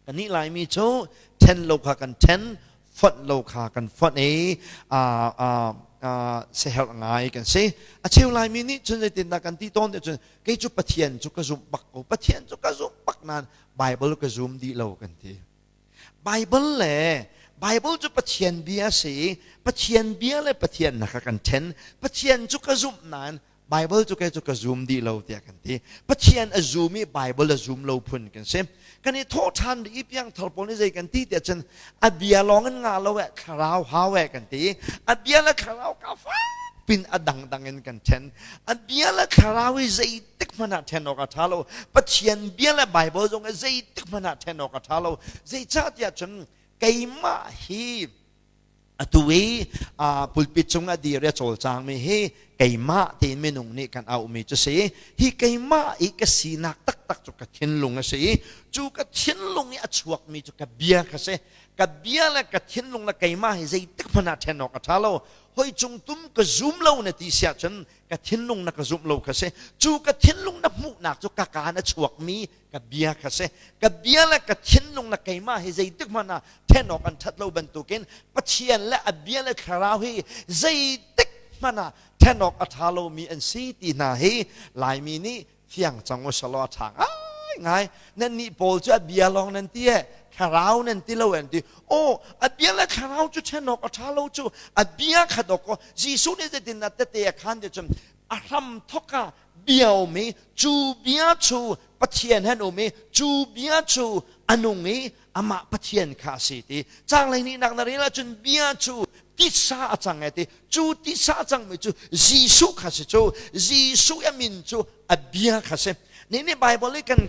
Kannih Laimi cu then lo kha kan then, fonh lo kha kan fonh i siaherh ngai kan si. A cheu Laimi nih cun zeitindah kan ti tawn ti cun kei cu Pathian cu ka zumh bak ko, Pathian cu ka zumh bak nain Bible ka zum dih lo kan ti. Bible le Bible cu Pathian bia a si i Pathian bia le Pathian na kha kan then. Pathian cu ka zumh nain Bible cu kei cu ka zum dih lo tiah kan ti. Pathian a zum i Bible a zum lo phun kan si. Kan i thawh ṭhan i piangthar pawl nih zei kan ti tiah cun a bia lawng in ngah lo eh thlarau hau eh kan ti. A bia le thlarau ka pin a dangdang in kan ṭhen. A bia le thlarau i zeitik hmanh ah ṭhen awk a ṭha lo. Pathian bia le Bible zong i zeitik hmanh ah ṭhen awk a ṭha lo. Zeicahtiah cun keimah hi atu i pulpit cung a dir i a cawlcangmi hi keimah tein minung nih kan auhmi cu si. Hi keimah i ka sinak taktak cu ka thinlung a si i cu ka thinlung i a chuakmi cu ka bia kha si. Ka bia le ka thinlung le keimah hi zeitik hmanh ah ṭhen awk a ṭha lo. Hoi cung tum ka zum lo na ti siah cun ka thinlung na ka zumh lo kha si. Cu ka thinlung na hmuhnak cu ka kaan a chuakmi ka bia kha si. Ka bia le ka thinlung le keimah hi zeitik hmanh ah then awk an ṭhat lo bantukin Pathian le a bia le thlarau hi zeitik hmanh ah then awk a ṭha lomi an si ti hna hi Laimi nih fiang cang u selaw a ṭha ngaingai. Nannih pawl cu a bia lawng nan ti e, thlarau nan ti lo an ti. Aw, a bia le thlarau cu then awk a ṭha lo cu. A bia kha dawk aw. Jesuh nih zeitin dah tete a khan ti cun a hram thok ah bia um i cu bia cu Pathian han um i cu bia cu a nung i amah Pathian kha a si ti. Caanglei nih nak na rel ahcun bia cu titsa a cang e ti. Cu titsa a cangmi cu Jesuh kha si. Cu Jesuh a min cu a bia kha si. Ni nih Bible i kan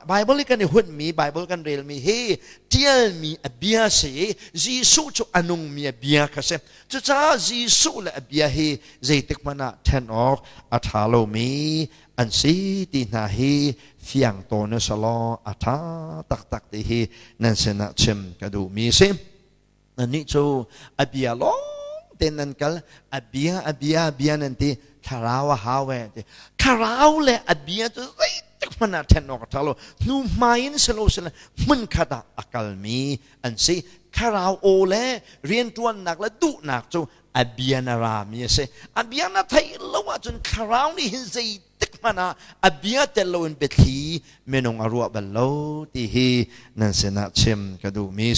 Bible i kan i hunmi, Bible kan relmi hi tialmi a bia si i Jesuh cu a nungmi a bia kha si. Cucaah Jesuh le a bia hi zeitik hmanh ah ṭhen awk a ṭha lomi an si ti hna hi fiang tawn u selaw a ṭha taktak ti hi nan sinah chim ka duhmi a si. Nannih cu a bia lawng tein nan kal, a bia, a bia, a bia nan ti, thlarau a hau e ti. Thlarau le a bia cu zeitik hmanh ah ṭhen awk a ṭha lo. Hnu hmai in si lo sile hmunkhat ah a kalmi an si. Thlarau aw le rianṭuannak le duhnak cu a bia na rami a si. A bia na theih lo ahcun thlarau nih hin zeitik hmanh ah a bia tel loin biathli minung a ruah bal lo ti hi nan sinah chim ka duhmi.